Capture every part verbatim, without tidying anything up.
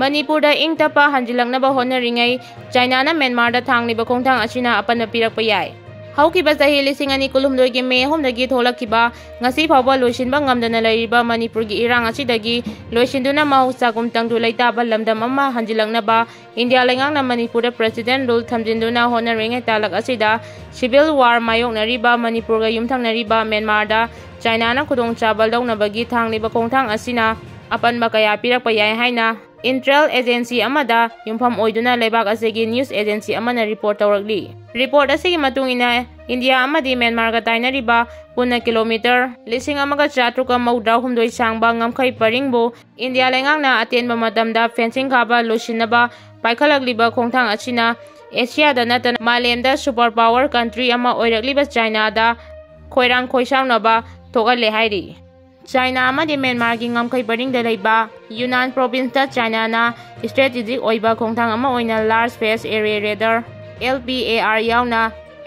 ꯃꯅꯤꯄꯨꯔꯗ ꯏꯪ ꯇꯞꯄ ꯍꯟꯖꯤꯜꯂꯛꯅꯕ ꯍꯣꯠꯅꯔꯤꯉꯩ ꯆꯥꯏꯅꯥꯅ ꯃ꯭ꯌꯥꯟꯃꯥꯔꯗ ꯊꯥꯡꯂꯤꯕ ꯈꯣꯡꯊꯥꯡ ꯑꯁꯤꯅ ꯑꯄꯟꯕ ꯄꯤꯔꯛꯄ ꯌꯥꯏ꯫ ꯍꯧꯈꯤꯕ ꯆꯍꯤ ꯂꯤꯁꯤꯡ ꯑꯅꯤ ꯀꯨꯟꯍꯨꯝꯗꯣꯏꯒꯤ ꯃꯦ ꯑꯍꯨꯝꯗꯒꯤ ꯊꯣꯛꯂꯛꯈꯤꯕ ꯉꯁꯤ ꯐꯥꯎꯕ ꯂꯣꯏꯁꯤꯟꯕ ꯉꯝꯗꯅ ꯂꯩꯔꯤꯕ ꯃꯅꯤꯄꯨꯔꯒꯤ ꯏꯔꯥꯡ ꯑꯁꯤꯗꯒꯤ ꯂꯣꯏꯁꯤꯟꯗꯨꯅ ꯃꯍꯧꯁꯥꯒꯨꯝ ꯇꯪꯗꯨ ꯂꯩꯇꯥꯕ ꯂꯝꯗꯝ ꯑꯃ ꯍꯟꯖꯤꯜꯂꯛꯅꯕ ꯏꯟꯗꯤꯌꯥ ꯂꯩꯉꯥꯛꯅ ꯃꯅꯤꯄꯨꯔꯗ President Rule ꯊꯝꯖꯤꯟꯗꯨꯅ ꯍꯣꯠꯅꯔꯤꯉꯩ ꯇꯥꯂꯛ ꯑꯁꯤꯗ civil war ꯃꯥꯌꯣꯛꯅꯔꯤꯕ ꯃꯅꯤꯄꯨꯔꯒ ꯌꯨꯝꯊꯪꯅꯔꯤꯕ ꯃ꯭ꯌꯥꯟꯃꯥꯔꯗ ꯆꯥꯏꯅꯥꯅ ꯈꯨꯗꯣꯡꯆꯥꯕ ꯂꯧꯅꯕꯒꯤ ꯊꯥꯡꯂꯤꯕ ꯈꯣꯡꯊꯥꯡ ꯑꯁꯤꯅ ꯑꯄꯟꯕ ꯀꯌꯥ ꯄꯤꯔꯛꯄ ꯌꯥꯏ ꯍꯥꯏꯅ intel agency ꯑꯃꯗ ꯌꯨꯝꯐꯝ ꯑꯣꯏꯗꯨꯅ ꯂꯩꯕꯥꯛ ꯑꯁꯤꯒꯤ news agency ꯑꯃꯅ report ꯇꯧꯔꯛꯂꯤ꯫ Report ꯑꯁꯤꯒꯤ ꯃꯇꯨꯡ ꯏꯟꯅ, ꯏꯟꯗꯤꯌꯥ ꯑꯃꯗꯤ ꯃ꯭ꯌꯥꯟꯃꯥꯔꯒ ꯇꯥꯏꯅꯔꯤꯕ ꯄꯨꯟꯅ kilometre ꯂꯤꯁꯤꯡ ꯑꯃꯒ ꯆꯥꯇ꯭ꯔꯨꯛꯀ ꯃꯧꯗ꯭ꯔꯥ ꯍꯨꯝꯗꯣꯏ ꯁꯥꯡꯕ ꯉꯝꯈꯩ ꯄꯔꯤꯡꯕꯨ ꯏꯟꯗꯤꯌꯥ ꯂꯩꯉꯥꯛꯅ ꯑꯇꯦꯟꯕ ꯃꯇꯝꯗ fencing ꯈꯥꯕ ꯂꯣꯏꯁꯤꯟꯅꯕ ꯄꯥꯏꯈꯠꯂꯛꯂꯤꯕ ꯈꯣꯡꯊꯥꯡ ꯑꯁꯤꯅ ꯑꯦꯁꯤꯌꯥꯗ ꯅꯠꯇꯅ ꯃꯥꯂꯦꯝꯗ super power country ꯑꯃ ꯑꯣꯏꯔꯛꯂꯤꯕ ꯆꯥꯏꯅꯥꯗ ꯈꯣꯏꯔꯥꯡ ꯈꯣꯏꯁꯥꯎꯅꯕ ꯊꯣꯛꯍꯜꯂꯦ ꯍꯥꯏꯔꯤ꯫ ꯆꯥꯏꯅꯥ ꯑꯃꯗꯤ ꯃ꯭ꯌꯥꯟꯃꯥꯔꯒꯤ ꯉꯝꯈꯩ ꯄꯔꯤꯡꯗ ꯂꯩꯕ ꯌꯨꯅꯥꯟ provinceꯇ ꯆꯥꯏꯅꯥꯅ strategic ꯑꯣꯏꯕ ꯈꯣꯡꯊꯥꯡ ꯑꯃ ꯑꯣꯏꯅ large phased array radar, LPAR, ꯌꯥꯎꯅ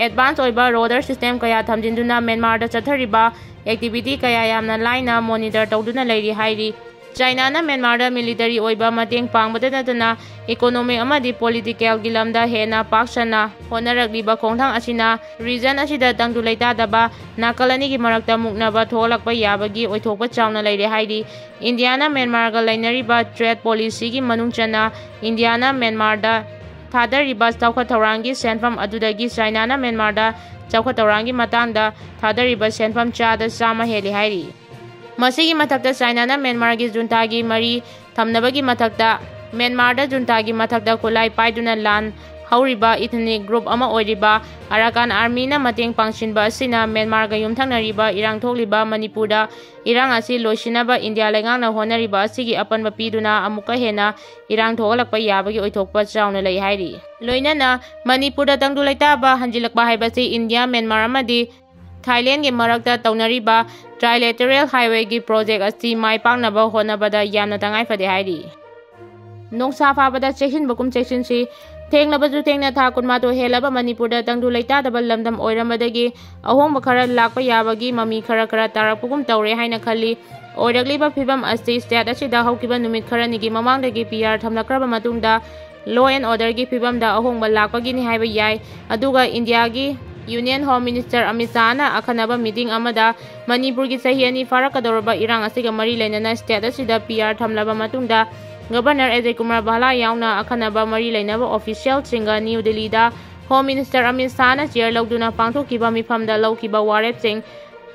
advance ꯑꯣꯏꯕ radar system ꯀꯌꯥ ꯊꯝꯖꯤꯟꯗꯨꯅ ꯃ꯭ꯌꯥꯟꯃꯥꯔꯗ ꯆꯠꯊꯔꯤꯕ activity ꯀꯌꯥ ꯌꯥꯝꯅ ꯂꯥꯏꯅ monitor ꯇꯧꯗꯨꯅ ꯂꯩꯔꯤ ꯍꯥꯏꯔꯤ꯫ ꯆꯥꯏꯅꯥꯅ ꯃ꯭ꯌꯥꯟꯃꯥꯔꯗ military ꯑꯣꯏꯕ ꯃꯇꯦꯡ ꯄꯥꯡꯕꯗ ꯅꯠꯇꯅ economic ꯑꯃꯗꯤ political ꯒꯤ ꯂꯝꯗ ꯍꯦꯟꯅ ꯄꯥꯛ ꯁꯟꯅ ꯍꯣꯠꯅꯔꯛꯂꯤꯕ ꯈꯣꯡꯊꯥꯡ ꯑꯁꯤꯅ region ꯑꯁꯤꯗ ꯇꯪꯗꯨ ꯂꯩꯇꯥꯗꯕ ꯅꯥꯀꯜ ꯑꯅꯤꯒꯤ ꯃꯔꯛꯇ ꯃꯨꯛꯅꯕ ꯊꯣꯛꯍꯜꯂꯛꯄ ꯌꯥꯕꯒꯤ ꯑꯣꯏꯊꯣꯛꯄ ꯆꯥꯎꯅ ꯂꯩꯔꯦ ꯍꯥꯏꯔꯤ꯫ ꯏꯟꯗꯤꯌꯥꯅ ꯃ꯭ꯌꯥꯟꯃꯥꯔꯒ ꯂꯩꯅꯔꯤꯕ trade policy ꯒꯤ ꯃꯅꯨꯡ ꯆꯟꯅ ꯏꯟꯗꯤꯌꯥꯅ ꯃ꯭ꯌꯥꯟꯃꯥꯔꯗ ꯊꯥꯗꯔꯤꯕ ꯆꯥꯎꯈꯠ ꯊꯧꯔꯥꯡꯒꯤ ꯁꯦꯟꯐꯝ ꯑꯗꯨꯗꯒꯤ ꯆꯥꯏꯅꯥꯅ ꯃ꯭ꯌꯥꯟꯃꯥꯔꯗ ꯆꯥꯎꯈꯠ ꯊꯧꯔꯥꯡꯒꯤ ꯃꯇꯥꯡꯗ ꯊꯥꯗꯔꯤꯕ ꯁꯦꯟꯐꯝ ꯆꯥꯗ ꯆꯥꯝꯃ ꯍꯦꯜꯂꯤ ꯍꯥꯏꯔꯤ꯫ ꯃꯁꯤꯒꯤ ꯃꯊꯛꯇ ꯆꯥꯏꯅꯥꯅ ꯃ꯭ꯌꯥꯟꯃꯥꯔꯒꯤ ꯖꯨꯟꯇꯥꯒꯤ ꯃꯔꯤ ꯊꯝꯅꯕꯒꯤ ꯃꯊꯛꯇ ꯃ꯭ꯌꯥꯟꯃꯥꯔꯗ ꯖꯨꯟꯇꯥꯒꯤ ꯃꯊꯛꯇ ꯈꯨꯠꯂꯥꯏ ꯄꯥꯏꯗꯨꯅ ꯂꯥꯟ ꯍꯧꯔꯤꯕ ethnic group ꯑꯃ ꯑꯣꯏꯔꯤꯕ Arakan Army ꯅ ꯃꯇꯦꯡ ꯄꯥꯡꯁꯤꯟꯕ ꯑꯁꯤꯅ ꯃ꯭ꯌꯥꯟꯃꯥꯔꯒ ꯌꯨꯝꯊꯪꯅꯔꯤꯕ ꯏꯔꯥꯡ ꯊꯣꯛꯂꯤꯕ ꯃꯅꯤꯄꯨꯔꯗ ꯏꯔꯥꯡ ꯑꯁꯤ ꯂꯣꯏꯁꯤꯟꯅꯕ ꯏꯟꯗꯤꯌꯥ ꯂꯩꯉꯥꯛꯅ ꯍꯣꯠꯅꯔꯤꯕ ꯑꯁꯤꯒꯤ ꯑꯄꯟꯕ ꯄꯤꯗꯨꯅ ꯑꯃꯨꯛꯀ ꯍꯦꯟꯅ ꯏꯔꯥꯡ ꯊꯣꯛꯍꯜꯂꯛꯄ ꯌꯥꯕꯒꯤ ꯑꯣꯏꯊꯣꯛꯄ ꯆꯥꯎꯅ ꯂꯩ ꯍꯥꯏꯔꯤ꯫ ꯂꯣꯏꯅꯅ ꯃꯅꯤꯄꯨꯔꯗ ꯇꯪꯗꯨ ꯂꯩꯇꯥꯕ ꯍꯟꯖꯤꯜꯂꯛꯄ ꯍꯥꯏꯕꯁꯤ ꯏꯟꯗꯤꯌꯥ, ꯃ꯭ꯌꯥꯟꯃꯥꯔ ꯑꯃꯗꯤ ꯊꯥꯏꯂꯦꯟꯒꯤ ꯃꯔꯛꯇ ꯇꯧꯅꯔꯤꯕ trilateral highway ꯒꯤ project ꯑꯁꯤ ꯃꯥꯏ ꯄꯥꯛꯅꯕ ꯍꯣꯠꯅꯕꯗ ꯌꯥꯝꯅ ꯇꯉꯥꯏ ꯐꯗꯦ ꯍꯥꯏꯔꯤ꯫ ꯅꯣꯡꯁꯥ ꯐꯥꯕꯗ ꯆꯦꯛꯁꯤꯟꯕꯒꯨꯝ ꯆꯦꯛꯁꯤꯟꯁꯤ꯫ ꯊꯦꯡꯂꯕꯁꯨ ꯊꯦꯡꯅ ꯊꯥ ꯀꯨꯟꯃꯥꯊꯣꯏ ꯍꯦꯜꯂꯕ ꯃꯅꯤꯄꯨꯔꯗ ꯇꯪꯗꯨ ꯂꯩꯇꯥꯗꯕ ꯂꯝꯗꯝ ꯑꯣꯏꯔꯝꯕꯗꯒꯤ ꯑꯍꯣꯡꯕ ꯈꯔ ꯂꯥꯛꯄ ꯌꯥꯕꯒꯤ ꯃꯃꯤ ꯈꯔ ꯈꯔ ꯇꯥꯔꯛꯄꯒꯨꯝ ꯇꯧꯔꯦ ꯍꯥꯏꯅ ꯈꯜꯂꯤ꯫ ꯑꯣꯏꯔꯛꯂꯤꯕ ꯐꯤꯕꯝ ꯑꯁꯤ state ꯑꯁꯤꯗ ꯍꯧꯈꯤꯕ ꯅꯨꯃꯤꯠ ꯈꯔꯅꯤꯒꯤ ꯃꯃꯥꯡꯗꯒꯤ P R ꯊꯝꯂꯛꯈ꯭ꯔꯕ ꯃꯇꯨꯡꯗ law and orderꯒꯤ ꯐꯤꯕꯝꯗ ꯑꯍꯣꯡꯕ ꯂꯥꯛꯄꯒꯤꯅꯤ ꯍꯥꯏꯕ ꯌꯥꯏ꯫ ꯑꯗꯨꯒ ꯏꯟꯗꯤꯌꯥꯒꯤ Union Home Minister ꯑꯃꯤꯠ ꯁꯥꯍꯅ ꯑꯈꯟꯅꯕ meeting ꯑꯃꯗ ꯃꯅꯤꯄꯨꯔꯒꯤ ꯆꯍꯤ ꯑꯅꯤ ꯐꯥꯔꯛꯀꯗꯧꯔꯕ ꯏꯔꯥꯡ ꯑꯁꯤꯒ ꯃꯔꯤ ꯂꯩꯅꯅ state ꯑꯁꯤꯗ P R ꯊꯝꯂꯕ ꯃꯇꯨꯡꯗ Governor ꯑꯦꯖꯌ ꯀꯨꯃꯥꯔ ꯚꯥꯂꯥ ꯌꯥꯎꯅ ꯑꯈꯟꯅꯕ ꯃꯔꯤ ꯂꯩꯅꯕ officialꯁꯤꯡꯒ ꯅ꯭ꯌꯨ ꯗꯤꯜꯂꯤꯗ Home Minister ꯑꯃꯤꯠ ꯁꯥꯍꯅ chair ꯂꯧꯗꯨꯅ ꯄꯥꯡꯊꯣꯛꯈꯤꯕ ꯃꯤꯐꯝꯗ ꯂꯧꯈꯤꯕ ꯋꯥꯔꯦꯞꯁꯤꯡ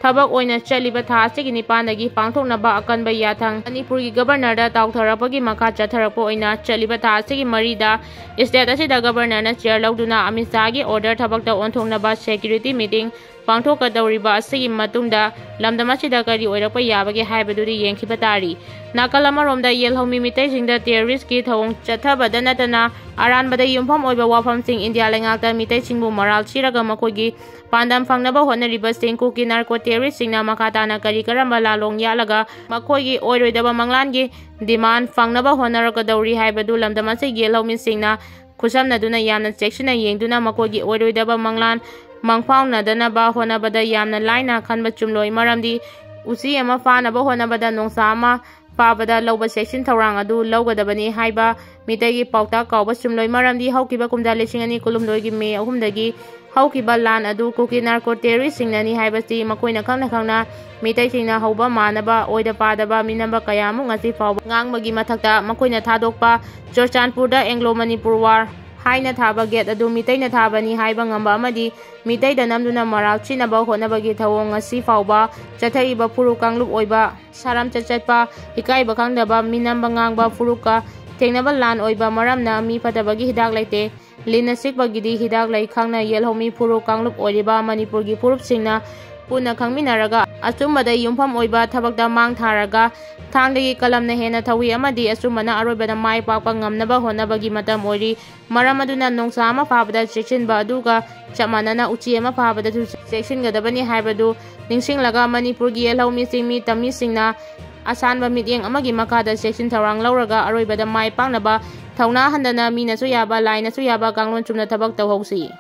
ꯊꯕꯛ ꯑꯣꯏꯅ ꯆꯠꯂꯤꯕ ꯊꯥ ꯑꯁꯤꯒꯤ ꯅꯤꯄꯥꯟꯗꯒꯤ ꯄꯥꯡꯊꯣꯛꯅꯕ ꯑꯀꯟꯕ ꯌꯥꯊꯪ ꯃꯅꯤꯄꯨꯔꯒꯤ Governorꯗ ꯇꯥꯎꯊꯔꯛꯄꯒꯤ ꯃꯈꯥ ꯆꯠꯊꯔꯛꯄ ꯑꯣꯏꯅ ꯆꯠꯂꯤꯕ ꯊꯥ ꯑꯁꯤꯒꯤ ꯃꯔꯤꯗ state ꯑꯁꯤꯗ Governorꯅ chair ꯂꯧꯗꯨꯅ ꯑꯃꯤꯠ ꯁꯥꯍꯒꯤ order ꯊꯕꯛꯇ ꯑꯣꯟꯊꯣꯛꯅꯕ security meeting ꯄꯥꯡꯊꯣꯛꯀꯗꯧꯔꯤꯕ ꯑꯁꯤꯒꯤ ꯃꯇꯨꯡꯗ ꯂꯝꯗꯝ ꯑꯁꯤꯗ ꯀꯔꯤ ꯑꯣꯏꯔꯛꯄ ꯌꯥꯕꯒꯦ ꯍꯥꯏꯕꯗꯨꯗꯤ ꯌꯦꯡꯈꯤꯕ ꯇꯥꯔꯤ꯫ ꯅꯥꯀꯜ ꯑꯃꯔꯣꯝꯗ ꯌꯦꯜꯍꯧꯃꯤ ꯃꯤꯇꯩꯁꯤꯡꯗ terroristꯀꯤ ꯊꯧꯑꯣꯡ ꯆꯠꯊꯕꯗ ꯅꯠꯇꯅ ꯑꯔꯥꯟꯕꯗ ꯌꯨꯝꯐꯝ ꯑꯣꯏꯕ ꯋꯥꯐꯝꯁꯤꯡ ꯏꯟꯗꯤꯌꯥ ꯂꯩꯉꯥꯛꯇ ꯃꯤꯇꯩꯁꯤꯡꯕꯨ ꯃꯔꯥꯜ ꯁꯤꯔꯒ ꯃꯈꯣꯏꯒꯤ ꯄꯥꯟꯗꯝ ꯐꯪꯅꯕ ꯍꯣꯠꯅꯔꯤꯕꯁꯤꯡ ꯀꯨꯀꯤ narco terroristꯁꯤꯡꯅ ꯃꯈꯥ ꯇꯥꯅ ꯀꯔꯤ ꯀꯔꯝꯕ ꯂꯥꯂꯣꯡ ꯌꯥꯠꯂꯒ ꯃꯈꯣꯏꯒꯤ ꯑꯣꯏꯔꯣꯏꯗꯕ ꯃꯪꯂꯥꯟꯒꯤ demand ꯐꯪꯅꯕ ꯍꯣꯠꯅꯔꯛꯀꯗꯧꯔꯤ ꯍꯥꯏꯕꯗꯨ ꯂꯝꯗꯝ ꯑꯁꯤꯒꯤ ꯂꯧꯃꯤꯁꯤꯡꯅ ꯈꯨꯠꯁꯝꯅꯗꯨꯅ ꯌꯥꯝꯅ ꯆꯦꯛꯁꯤꯟꯅ ꯌꯦꯡꯗꯨꯅ ꯃꯈꯣꯏꯒꯤ ꯑꯣꯏꯔꯣꯏꯗꯕ ꯃꯪꯂꯥꯟ ꯃꯪꯐꯥꯎꯅꯗꯅꯕ ꯍꯣꯠꯅꯕꯗ ꯌꯥꯝꯅ ꯂꯥꯏꯅ ꯈꯟꯕ ꯆꯨꯝꯂꯣꯏ꯫ ꯃꯔꯝꯗꯤ ꯎꯆꯤ ꯑꯃ ꯐꯥꯅꯕ ꯍꯣꯠꯅꯕꯗ ꯅꯣꯡꯁꯥ ꯑꯃ ꯐꯥꯕꯗ ꯂꯧꯕ ꯆꯦꯛꯁꯤꯟ ꯊꯧꯔꯥꯡ ꯑꯗꯨ ꯂꯧꯒꯗꯕꯅꯤ ꯍꯥꯏꯕ ꯃꯤꯇꯩꯒꯤ ꯄꯥꯎꯇꯥꯛ ꯀꯥꯎꯕ ꯆꯨꯝꯂꯣꯏ꯫ ꯃꯔꯝꯗꯤ ꯍꯧꯈꯤꯕ ꯀꯨꯝꯖꯥ ꯂꯤꯁꯤꯡ ꯑꯅꯤ ꯀꯨꯟꯍꯨꯝꯗꯣꯏꯒꯤ ꯃꯦ ꯑꯍꯨꯝꯗꯒꯤ ꯍꯧꯈꯤꯕ ꯂꯥꯟ ꯑꯗꯨ ꯀꯨꯀꯤ narco terroristꯁꯤꯡꯅꯅꯤ ꯍꯥꯏꯕꯁꯤ ꯃꯈꯣꯏꯅ ꯈꯪꯅ ꯈꯪꯅ ꯃꯤꯇꯩꯁꯤꯡꯅ ꯍꯧꯕ ꯃꯥꯟꯅꯕ ꯑꯣꯏꯗ ꯄꯥꯗꯕ ꯃꯤꯅꯝꯕ ꯀꯌꯥꯃꯨꯛ ꯉꯁꯤ ꯐꯥꯎꯕ ꯉꯥꯡꯕꯒꯤ ꯃꯊꯛꯇ ꯃꯈꯣꯏꯅ ꯊꯥꯗꯣꯛꯄ ꯆꯨꯔꯆꯥꯟꯄꯨꯔꯗ Anglo Manipur War ꯍꯥꯏꯅ ꯊꯥꯕ gate ꯑꯗꯨ ꯃꯤꯇꯩꯅ ꯊꯥꯕꯅꯤ ꯍꯥꯏꯕ ꯉꯝꯕ ꯑꯃꯗꯤ ꯃꯤꯇꯩꯗ ꯅꯝꯗꯨꯅ ꯃꯔꯥꯜ ꯁꯤꯅꯕ ꯍꯣꯠꯅꯕꯒꯤ ꯊꯧꯑꯣꯡ ꯉꯁꯤ ꯐꯥꯎꯕ ꯆꯠꯊꯔꯤꯕ ꯐꯨꯔꯨꯞ ꯀꯥꯡꯂꯨꯞ ꯑꯣꯏꯕ ꯁꯥꯔꯥꯝ ꯆꯠꯆꯠꯄ, ꯏꯀꯥꯏꯕ ꯈꯪꯗꯕ, ꯃꯤꯅꯝꯕ ꯉꯥꯡꯕ ꯐꯨꯔꯨꯞꯀ ꯊꯦꯡꯅꯕ ꯂꯥꯟ ꯑꯣꯏꯕ ꯃꯔꯝꯅ ꯃꯤ ꯐꯠꯇꯕꯒꯤ ꯍꯤꯗꯥꯛ ꯂꯩꯇꯦ꯫ ꯂꯤꯟꯅ ꯆꯤꯛꯄꯒꯤꯗꯤ ꯍꯤꯗꯥꯛ ꯂꯩ ꯈꯪꯅ ꯌꯦꯜꯍꯧꯃꯤ ꯐꯨꯔꯨꯞ ꯀꯥꯡꯂꯨꯞ ꯑꯣꯏꯔꯤꯕ ꯃꯅꯤꯄꯨꯔꯒꯤ ꯐꯨꯔꯨꯞꯁꯤꯡꯅ ꯄꯨꯟꯅ ꯈꯪꯃꯤꯟꯅꯔꯒ ꯑꯆꯨꯝꯕꯗ ꯌꯨꯝꯐꯝ ꯑꯣꯏꯕ ꯊꯕꯛꯇ ꯃꯥꯡ ꯊꯥꯔꯒ ꯊꯥꯡꯗꯒꯤ ꯀꯂꯝꯅ ꯍꯦꯟꯅ ꯊꯧꯏ ꯑꯃꯗꯤ ꯑꯆꯨꯝꯕꯅ ꯑꯔꯣꯏꯕꯗ ꯃꯥꯏ ꯄꯥꯛꯄ ꯉꯝꯅꯕ ꯍꯣꯠꯅꯕꯒꯤ ꯃꯇꯝ ꯑꯣꯏꯔꯤ꯫ ꯃꯔꯝ ꯑꯗꯨꯅ ꯅꯣꯡꯁꯥ ꯑꯃ ꯐꯥꯕꯗ ꯆꯦꯛꯁꯤꯟꯕ ꯑꯗꯨꯒ ꯆꯞ ꯃꯥꯟꯅꯅ ꯎꯆꯤ ꯑꯃ ꯐꯥꯕꯗꯁꯨ ꯆꯦꯛꯁꯤꯟꯒꯗꯕꯅꯤ ꯍꯥꯏꯕꯗꯨ ꯅꯤꯡꯁꯤꯡꯂꯒ ꯃꯅꯤꯄꯨꯔꯒꯤ ꯌꯦꯜꯍꯧꯃꯤꯁꯤꯡ ꯃꯤ ꯇꯝꯃꯤꯁꯤꯡꯅ ꯑꯁꯥꯟꯕ ꯃꯤꯠꯌꯦꯡ ꯑꯃꯒꯤ ꯃꯈꯥꯗ ꯆꯦꯛꯁꯤꯟ ꯊꯧꯔꯥꯡ ꯂꯧꯔꯒ ꯑꯔꯣꯏꯕꯗ ꯃꯥꯏ ꯄꯥꯛꯅꯕ ꯊꯧꯅꯥ ꯍꯟꯗꯅ ꯃꯤꯅꯁꯨ ꯌꯥꯕ, ꯂꯥꯏꯅꯁꯨ ꯌꯥꯕ ꯀꯥꯡꯂꯣꯟ ꯆꯨꯝꯅ ꯊꯕꯛ ꯇꯧꯍꯧꯁꯤ꯫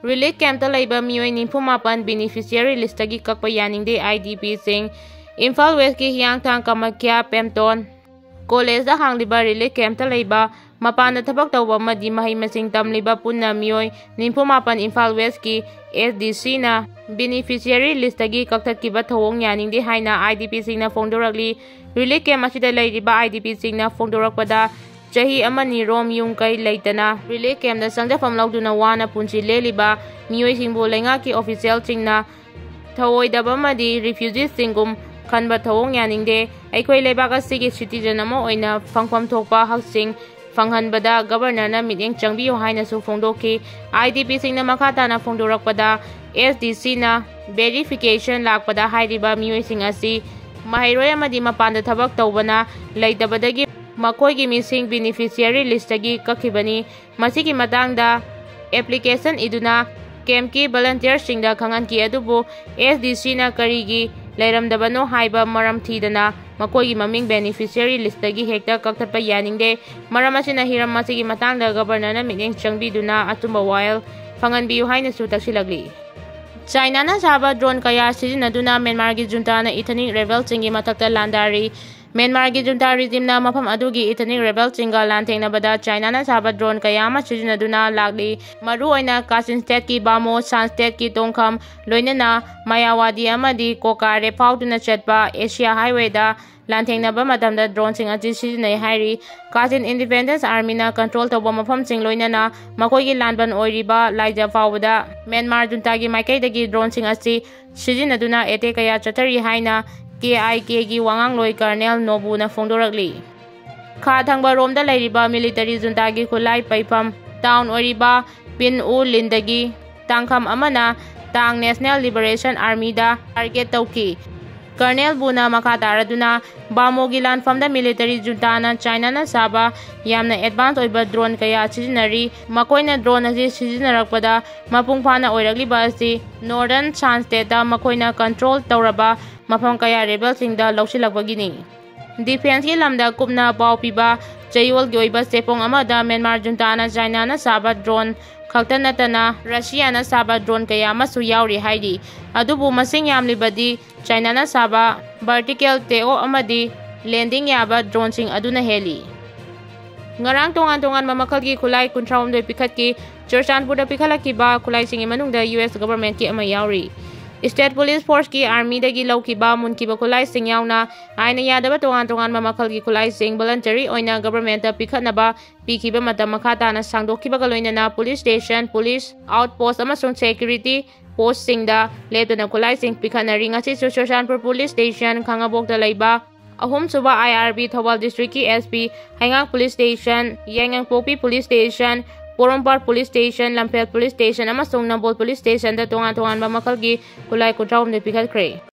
Relief campꯇ ꯂꯩꯕ ꯃꯤꯑꯣꯏ ꯅꯤꯐꯨ ꯃꯥꯄꯟ beneficiary listꯇꯒꯤ ꯀꯛꯄ ꯌꯥꯅꯤꯡꯗꯦ꯫ IDPꯁꯤꯡ ꯏꯝꯐꯥꯜ ꯋꯦꯁꯀꯤ ꯍꯤꯌꯥꯡꯊꯥꯡ ꯀꯃꯈ꯭ꯌꯥ ꯄꯦꯝꯇꯣꯟ ꯀꯣꯂꯦꯖꯇ ꯍꯥꯡꯂꯤꯕ ꯔꯤꯂꯤꯐ ꯀꯦꯝꯞꯇ ꯂꯩꯕ ꯃꯄꯥꯟꯗ ꯊꯕꯛ ꯇꯧꯕ ꯑꯃꯗꯤ ꯃꯍꯩ ꯃꯁꯤꯡ ꯇꯝꯂꯤꯕ ꯄꯨꯟꯅ ꯃꯤꯑꯣꯏ ꯅꯤꯐꯨ ꯃꯥꯄꯟ ꯏꯝꯐꯥꯜ ꯋꯦꯁꯀꯤ ꯑꯦꯁ ꯗꯤ ꯁꯤꯅ ꯕꯦꯅꯤꯐꯤꯁꯤꯌꯔꯤ ꯂꯤꯁꯇꯒꯤ ꯀꯛꯊꯠꯈꯤꯕ ꯊꯧꯑꯣꯡ ꯌꯥꯅꯤꯡꯗꯦ ꯍꯥꯏꯅ ꯑꯥꯏ ꯗꯤ ꯄꯤꯁꯤꯡꯅ ꯐꯣꯡꯗꯣꯔꯛꯂꯤ꯫ ꯔꯤꯂꯤꯐ ꯀꯦꯝꯞ ꯑꯁꯤꯗ ꯂꯩꯔꯤꯕ ꯑꯥꯏ ꯗꯤ ꯄꯤꯁꯤꯡꯅ ꯐꯣꯡꯗꯣꯔꯛꯄꯗ, ꯆꯍꯤ ꯑꯃꯅꯤ ꯔꯣꯝ ꯌꯨꯝ ꯀꯩ ꯂꯩꯇꯅ ꯔꯤꯂꯤꯐ ꯀꯦꯝꯞꯇ ꯆꯪꯖꯐꯝ ꯂꯧꯗꯨꯅ ꯋꯥꯅ ꯄꯨꯟꯁꯤ ꯂꯦꯜꯂꯤꯕ ꯃꯤꯑꯣꯏꯁꯤꯡꯕꯨ ꯂꯩꯉꯥꯛꯀꯤ ꯑꯣꯐꯤꯁꯤꯌꯦꯜꯁꯤꯡꯅ ꯊꯧꯑꯣꯏꯗꯕ ꯑꯃꯗꯤ ꯔꯤꯐ꯭ꯌꯨꯖꯤꯁꯁꯤꯡꯒꯨꯝ ꯈꯟꯕ ꯊꯧꯑꯣꯡ ꯌꯥꯅꯤꯡꯗꯦ꯫ ꯑꯩꯈꯣꯏ ꯂꯩꯕꯥꯛ ꯑꯁꯤꯒꯤ ꯁꯤꯇꯤꯖꯟ ꯑꯃ ꯑꯣꯏꯅ ꯐꯪꯐꯝ ꯊꯣꯛꯄ ꯍꯛꯁꯤꯡ ꯐꯪꯍꯟꯕꯗ ꯒꯕꯔꯅꯔꯅ ꯃꯤꯠꯌꯦꯡ ꯆꯪꯕꯤꯌꯨ ꯍꯥꯏꯅꯁꯨ ꯐꯣꯡꯗꯣꯛꯈꯤ꯫ ꯑꯥꯏ ꯗꯤ ꯄꯤꯁꯤꯡꯅ ꯃꯈꯥ ꯇꯥꯅ ꯐꯣꯡꯗꯣꯔꯛꯄꯗ, ꯑꯦꯁ ꯗꯤ ꯁꯤꯅ ꯚꯦꯔꯤꯐꯤꯀꯦꯁꯟ ꯂꯥꯛꯄꯗ ꯍꯥꯏꯔꯤꯕ ꯃꯤꯑꯣꯏꯁꯤꯡ ꯑꯁꯤ ꯃꯍꯩꯔꯣꯏ ꯑꯃꯗꯤ ꯃꯄꯥꯟꯗ ꯊꯕꯛ ꯇꯧꯕꯅ ꯂꯩꯇꯕꯗꯒꯤ ꯃꯈꯣꯏꯒꯤ ꯃꯤꯁꯤꯡ ꯕꯦꯅꯤꯐꯤꯁꯤꯌꯔꯤ ꯂꯤꯁꯇꯒꯤ ꯀꯛꯈꯤꯕꯅꯤ꯫ ꯃꯁꯤꯒꯤ ꯃꯇꯥꯡꯗ ꯑꯦꯄ꯭ꯂꯤꯀꯦꯁꯟ ꯏꯗꯨꯅ ꯀꯦꯝꯞꯀꯤ ꯚꯣꯂꯟꯇꯤꯌꯔꯁꯤꯡꯗ ꯈꯪꯍꯟꯈꯤ, ꯑꯗꯨꯕꯨ ꯑꯦꯁ ꯗꯤ ꯁꯤꯅ ꯀꯔꯤꯒꯤ ꯂꯩꯔꯝꯗꯕꯅꯣ ꯍꯥꯏꯕ ꯃꯔꯝ ꯊꯤꯗꯅ ꯃꯈꯣꯏꯒꯤ ꯃꯃꯤꯡ ꯕꯦꯅꯤꯐꯤꯁꯤꯌꯔꯤ ꯂꯤꯁꯇꯒꯤ ꯍꯦꯛꯇ ꯀꯛꯊꯠꯄ ꯌꯥꯅꯤꯡꯗꯦ꯫ ꯃꯔꯝ ꯑꯁꯤꯅ ꯍꯤꯔꯝ ꯑꯁꯤꯒꯤ ꯃꯇꯥꯡꯗ ꯒꯕꯔꯅꯔꯅ ꯃꯤꯠꯌꯦꯡ ꯆꯪꯕꯤꯗꯨꯅ ꯑꯆꯨꯝꯕ ꯋꯥꯌꯦꯜ ꯐꯪꯍꯟꯕꯤꯌꯨ ꯍꯥꯏꯅꯁꯨ ꯇꯛꯁꯤꯜꯂꯛꯂꯤ꯫ ꯆꯥꯏꯅꯥꯅ ꯁꯥꯕ ꯗ꯭ꯔꯣꯟ ꯀꯌꯥ ꯁꯤꯖꯤꯟꯅꯗꯨꯅ ꯃ꯭ꯌꯥꯟꯃꯥꯔꯒꯤ ꯖꯨꯟꯇꯥꯅ ꯏꯊꯅꯤꯛ ꯔꯦꯕꯦꯜꯁꯤꯡꯒꯤ ꯃꯊꯛꯇ ꯂꯥꯟꯗꯥꯔꯤ꯫ ꯃ꯭ꯌꯥꯟꯃꯥꯔꯒꯤ ꯖꯨꯟꯇꯥ ꯔꯤꯖꯤꯝꯅ ꯃꯐꯝ ꯑꯗꯨꯒꯤ ꯏꯊꯅꯤꯛ ꯔꯦꯕꯦꯜꯁꯤꯡꯒ ꯂꯥꯟꯊꯦꯡꯅꯕꯗ ꯆꯥꯏꯅꯥꯅ ꯁꯥꯕ ꯗ꯭ꯔꯣꯟ ꯀꯌꯥ ꯑꯃ ꯁꯤꯖꯤꯟꯅꯗꯨꯅ ꯂꯥꯛꯂꯤ꯫ ꯃꯔꯨꯑꯣꯏꯅ ꯀꯥꯆꯤꯟ ꯁ꯭ꯇꯦꯠꯀꯤ ꯕꯥꯃꯣ, ꯁꯥꯟ ꯁ꯭ꯇꯦꯠꯀꯤ ꯇꯣꯡꯈꯝ, ꯂꯣꯏꯅꯅ ꯃꯥꯌꯥꯋꯥꯗꯤ ꯑꯃꯗꯤ ꯀꯣꯀꯥꯔꯦ ꯐꯥꯎꯗꯨꯅ ꯆꯠꯄ ꯑꯦꯁꯤꯌꯥ ꯍꯥꯏꯋꯦꯗ ꯂꯥꯟꯊꯦꯡꯅꯕ ꯃꯇꯝꯗ ꯗ꯭ꯔꯣꯟꯁꯤꯡ ꯑꯁꯤ ꯁꯤꯖꯤꯟꯅꯩ ꯍꯥꯏꯔꯤ꯫ ꯀꯥꯆꯤꯟ ꯏꯟꯗꯤꯄꯦꯟꯗꯦꯟꯁ ꯑꯥꯔꯃꯤꯅ ꯀꯟꯇ꯭ꯔꯣꯜ ꯇꯧꯕ ꯃꯐꯝꯁꯤꯡ, ꯂꯣꯏꯅꯅ ꯃꯈꯣꯏꯒꯤ ꯂꯥꯟꯕꯟ ꯑꯣꯏꯔꯤꯕ ꯂꯥꯏꯖ ꯐꯥꯎꯕꯗ ꯃ꯭ꯌꯥꯟꯃꯥꯔ ꯖꯨꯟꯇꯥꯒꯤ ꯃꯥꯏꯀꯩꯗꯒꯤ ꯗ꯭ꯔꯣꯟꯁꯤꯡ ꯑꯁꯤ ꯁꯤꯖꯤꯟꯅꯗꯨꯅ ꯑꯦꯇꯦꯛ ꯀꯌꯥ ꯆꯠꯊꯔꯤ ꯍꯥꯏꯅ ꯀꯦ ꯑꯥꯏ ꯀꯦꯒꯤ ꯋꯥꯉꯥꯡꯂꯣꯏ ꯀꯔꯅꯦꯜ ꯅꯣꯕꯨꯅ ꯐꯣꯡꯗꯣꯔꯛꯂꯤ꯫ ꯈꯥ ꯊꯪꯕ ꯔꯣꯝꯗ ꯂꯩꯔꯤꯕ ꯃꯤꯂꯤꯇꯔꯤ ꯖꯨꯟꯇꯥꯒꯤ ꯈꯨꯠꯂꯥꯏ ꯄꯩꯐꯝ ꯇꯥꯎꯟ ꯑꯣꯏꯔꯤꯕ ꯄꯤꯟ ꯎ ꯂꯤꯟꯗꯒꯤ ꯇꯥꯡꯈꯝ ꯑꯃꯅ ꯇꯥꯡ ꯅꯦꯁꯅꯦꯜ ꯂꯤꯕꯔꯦꯁꯟ ꯑꯥꯔꯃꯤꯗ ꯇꯥꯔꯒꯦꯠ ꯇꯧꯈꯤ꯫ ꯀꯔꯅꯦꯜ ꯕꯨꯅ ꯃꯈꯥ ꯇꯥꯔꯗꯨꯅ, ꯕꯥꯃꯣꯒꯤ ꯂꯥꯟꯐꯝꯗ ꯃꯤꯂꯤꯇꯔꯤ ꯖꯨꯟꯇꯥꯅ ꯆꯥꯏꯅꯥꯅ ꯁꯥꯕ ꯌꯥꯝꯅ ꯑꯦꯗꯚꯥꯟꯁ ꯑꯣꯏꯕ ꯗ꯭ꯔꯣꯟ ꯀꯌꯥ ꯁꯤꯖꯤꯟꯅꯔꯤ꯫ ꯃꯈꯣꯏꯅ ꯗ꯭ꯔꯣꯟ ꯑꯁꯤ ꯁꯤꯖꯤꯟꯅꯔꯛꯄꯗ ꯃꯄꯨꯡ ꯐꯥꯅ ꯑꯣꯏꯔꯛꯂꯤꯕ ꯑꯁꯤ ꯅꯣꯔꯗꯔꯟ ꯁꯥꯟ ꯁ꯭ꯇꯦꯠꯇ ꯃꯈꯣꯏꯅ ꯀꯟꯇ꯭ꯔꯣꯜ ꯇꯧꯔꯕ ꯃꯐꯝ ꯀꯌꯥ ꯔꯦꯕꯦꯜꯁꯤꯡꯗ ꯂꯧꯁꯤꯜꯂꯛꯄꯒꯤꯅꯤ꯫ ꯗꯤꯐꯦꯟꯁꯀꯤ ꯂꯝꯗ ꯀꯨꯞꯅ ꯄꯥꯎ ꯄꯤꯕ ꯆꯌꯣꯜꯒꯤ ꯑꯣꯏꯕ ꯆꯦꯐꯣꯡ ꯑꯃꯗ ꯃ꯭ꯌꯥꯟꯃꯥꯔ ꯖꯨꯟꯇꯥꯅ ꯆꯥꯏꯅꯥꯅ ꯁꯥꯕ ꯗ꯭ꯔꯣꯟ ꯈꯛꯇ ꯅꯠꯇꯅ ꯔꯁꯤꯌꯥꯅ ꯁꯥꯕ ꯗ꯭ꯔꯣꯟ ꯀꯌꯥ ꯑꯃꯁꯨ ꯌꯥꯎꯔꯤ ꯍꯥꯏꯔꯤ꯫ ꯑꯗꯨꯕꯨ ꯃꯁꯤꯡ ꯌꯥꯝꯂꯤꯕꯗꯤ ꯆꯥꯏꯅꯥꯅ ꯁꯥꯕ ꯚꯔꯇꯤꯀꯦꯜ ꯇꯦꯛ ꯑꯣꯐ ꯑꯃꯗꯤ ꯂꯦꯟꯗꯤꯡ ꯌꯥꯕ ꯗ꯭ꯔꯣꯟꯁꯤꯡ ꯑꯗꯨꯅ ꯍꯦꯜꯂꯤ꯫ ꯉꯔꯥꯡ ꯇꯣꯉꯥꯟ ꯇꯣꯉꯥꯟꯕ ꯃꯈꯜꯒꯤ ꯈꯨꯠꯂꯥꯏ ꯀꯨꯟꯊ꯭ꯔꯥꯍꯨꯝꯗꯣꯏ ꯄꯤꯈꯠꯈꯤ꯫ ꯆꯨꯔꯆꯥꯟꯄꯨꯔꯗ ꯄꯤꯈꯠꯂꯛꯈꯤꯕ ꯈꯨꯠꯂꯥꯏꯁꯤꯡꯒꯤ ꯃꯅꯨꯡꯗ ꯌꯨ ꯑꯦꯁ ꯒꯚꯔꯟꯃꯦꯟꯠꯀꯤ ꯑꯃ ꯌꯥꯎꯔꯤ꯫ ꯁ꯭ꯇꯦꯠ ꯄꯨꯂꯤꯁ ꯐꯣꯔꯁꯀꯤ ꯑꯥꯔꯃꯤꯗꯒꯤ ꯂꯧꯈꯤꯕ ꯃꯨꯟꯈꯤꯕ ꯈꯨꯠꯂꯥꯏꯁꯤꯡ ꯌꯥꯎꯅ ꯑꯥꯏꯟꯅ ꯌꯥꯗꯕ ꯇꯣꯉꯥꯟ ꯇꯣꯉꯥꯟꯕ ꯃꯈꯜꯒꯤ ꯈꯨꯠꯂꯥꯏꯁꯤꯡ ꯚꯣꯂꯟꯇꯔꯤ ꯑꯣꯏꯅ ꯒꯚꯔꯟꯃꯦꯟꯠꯇ ꯄꯤꯈꯠꯅꯕ ꯄꯤꯈꯤꯕ ꯃꯇꯝ ꯃꯈꯥ ꯇꯥꯅ ꯁꯥꯡꯗꯣꯛꯈꯤꯕꯒ ꯂꯣꯏꯅꯅ police station, police out post ꯑꯃꯁꯨꯡ ꯁꯦꯀ꯭ꯌꯨꯔꯤꯇꯤ ꯄꯣꯁꯠꯁꯤꯡꯗ ꯂꯦꯞꯇꯅ ꯈꯨꯠꯂꯥꯏꯁꯤꯡ ꯄꯤꯈꯠꯅꯔꯤ꯫ ꯉꯁꯤꯁꯨ ꯆꯨꯔꯆꯥꯟꯄꯨꯔ ꯄꯨꯂꯤꯁ ꯁ꯭ꯇꯦꯁꯟ, ꯈꯥꯉꯕꯣꯛꯇ ꯂꯩꯕ ꯑꯍꯨꯝꯁꯨꯕ ꯑꯥꯏ ꯑꯥꯔ ꯕꯤ, ꯊꯧꯕꯥꯜ ꯗꯤꯁꯇ꯭ꯔꯤꯛꯀꯤ ꯑꯦꯁ ꯄꯤ, ꯍꯩꯉꯥꯡ police station, Yaingangpokpi police station, Porompat police station, Lamphel police station ꯑꯃꯁꯨꯡ ꯅꯝꯕꯣꯜ ꯄꯨꯂꯤꯁ ꯁ꯭ꯇꯦꯁꯟꯗ ꯇꯣꯉꯥꯟ ꯇꯣꯉꯥꯟꯕ ꯃꯈꯜꯒꯤ ꯈꯨꯠꯂꯥꯏ ꯀꯨꯟꯊ꯭ꯔꯥꯍꯨꯝꯗꯣꯏ ꯄꯤꯈꯠꯈ꯭ꯔꯦ꯫